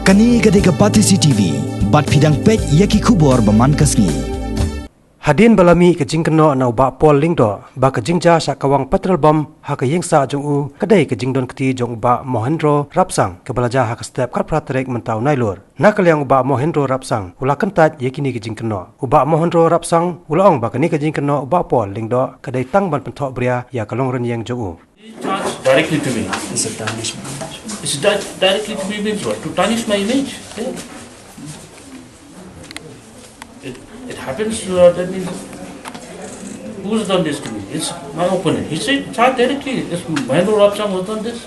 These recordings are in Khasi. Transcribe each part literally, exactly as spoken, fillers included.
Kane ka dei ka Batesi T V, bad phi dang peit ïa ki khubor ba man ka sngi. Hadien ba la mih ka jingkynnoh na u Bah Paul Lyngdoh ba ka jingjia shah kawang petrol bomb ha ka ïing sah jong u, ka dei ka jingdon kti jong u Bah Mohendro Rapsang kaba la jia ha ka step khatphra tarik mynta u Nailur. Na ka liang u Bah Mohendro Rapsang u la kyntait ïa kine ki jingkynnoh. U Bah Mohendro Rapsang u la ong ba kane ka jingkynnoh u Bah Paul Lyngdoh ka dei tang ban pynthohbria ïa ka longrynieng jong u. He charged directly to me. It's a tarnish my image. It's di- directly to me means what? To tarnish my image. Yeah. It, it happens, uh, that means, who's done this to me? It's my opponent. He said, charged directly. It's Mahendra Rapsang who's done this.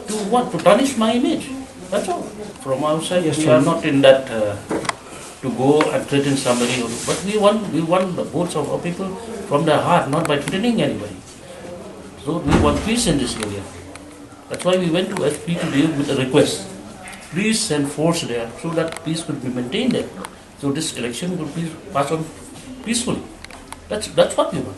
To what? To tarnish my image. That's all. From outside, yes, we are not in that, uh, to go and threaten somebody. But we want, we want the votes of our people from their heart, not by threatening anybody. So we want peace in this area. That's why we went to S P today with a request. Please send force there so that peace could be maintained there. So this election could be passed on peacefully. That's, that's what we want.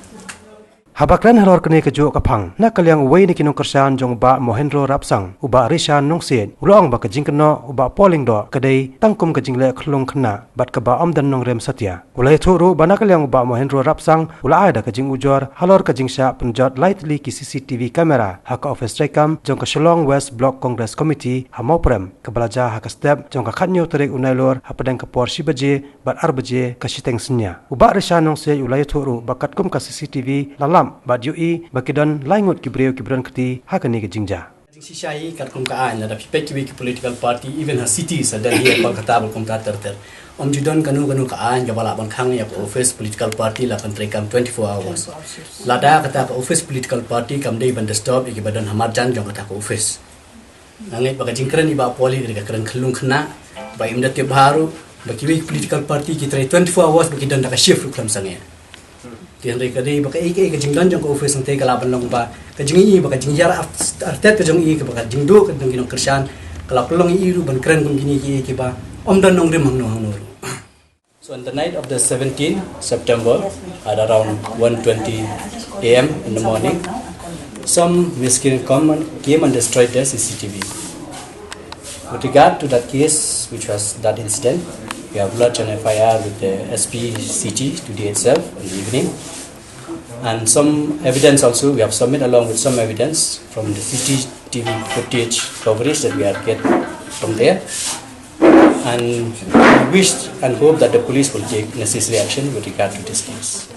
Haba kren halor kane kajuh ka phang, na ka liang uwei na ki nongkyrshan jong u Bah Mohendro Rapsang, u Bah Rishan Nongsiej, u la ong ba ka jingkynnoh u Bah Paul Lyngdoh ka dei tang kum ka jingleh khyllung khynnah bad kaba ym don nongrim satia. U la ïathuh ruh ba na ka liang u Bah Mohendro Rapsang u la ai da ka jingujor halor ka jingshah pynjot lai tylli ki C C T V camera ha ka office treikam jong ka Shillong West Block Congress Committee ha Mawprem, kaba la jia ha ka step jong ka khathynñiew tarik u Nailur hapdeng ka por shi baje bad ar baje ka shiteng synñia. U Bah Rishan Nongsiej u la ïathuh ruh ba katkum ka C C T V la lap bad ïohi ba ki don lai ngut ki briew kiba don kti ha kane ka jingjia. Jingshisha hi katkum ka aiñ, lada phi peit kiwei ki political party, even ha city, sa Delhi, ha Kolkata, bad kumta ter ter, ym ju don kano kano ka aiñ kaba lah ban khang ïa ka office political party la pyntreikam twenty-four hours. Lada kata ka office political party kam dei ban disturb ïa kiba don ha marjan jong kata ka office. Nga ngeit ba ka jingkren i Bah Paul hi ka dei ka kren khyllung khynnah, ba im da tip bha ruh ba kiwei ki political party ki trei twenty-four hours ba ki don da ka shift ruh khlem sangeh. Te hynrei ka dei ba kaei kaei ka jingdon jong ka office hangtei ka lah ban long ba ka jingïohi ba ka jinghiar ar-, artet ka jong i, kaba ka jingduh ka jong ki nongkyrshan ka la pynlong ïa i ruh ban kren kum kine kiei kiba ym don nongrim hangno hangno ruh. So on the night of the seventeenth September, at around one twenty A M in the morning, some miscreant come and, came and destroyed the C C T V. With regard to that case, which was that incident, we have lodged an F I R with the S P City today itself in the evening. And some evidence also we have submitted along with some evidence from the C C T V footage coverage that we have get from there. And we wish and hope that the police will take necessary action with regard to this case.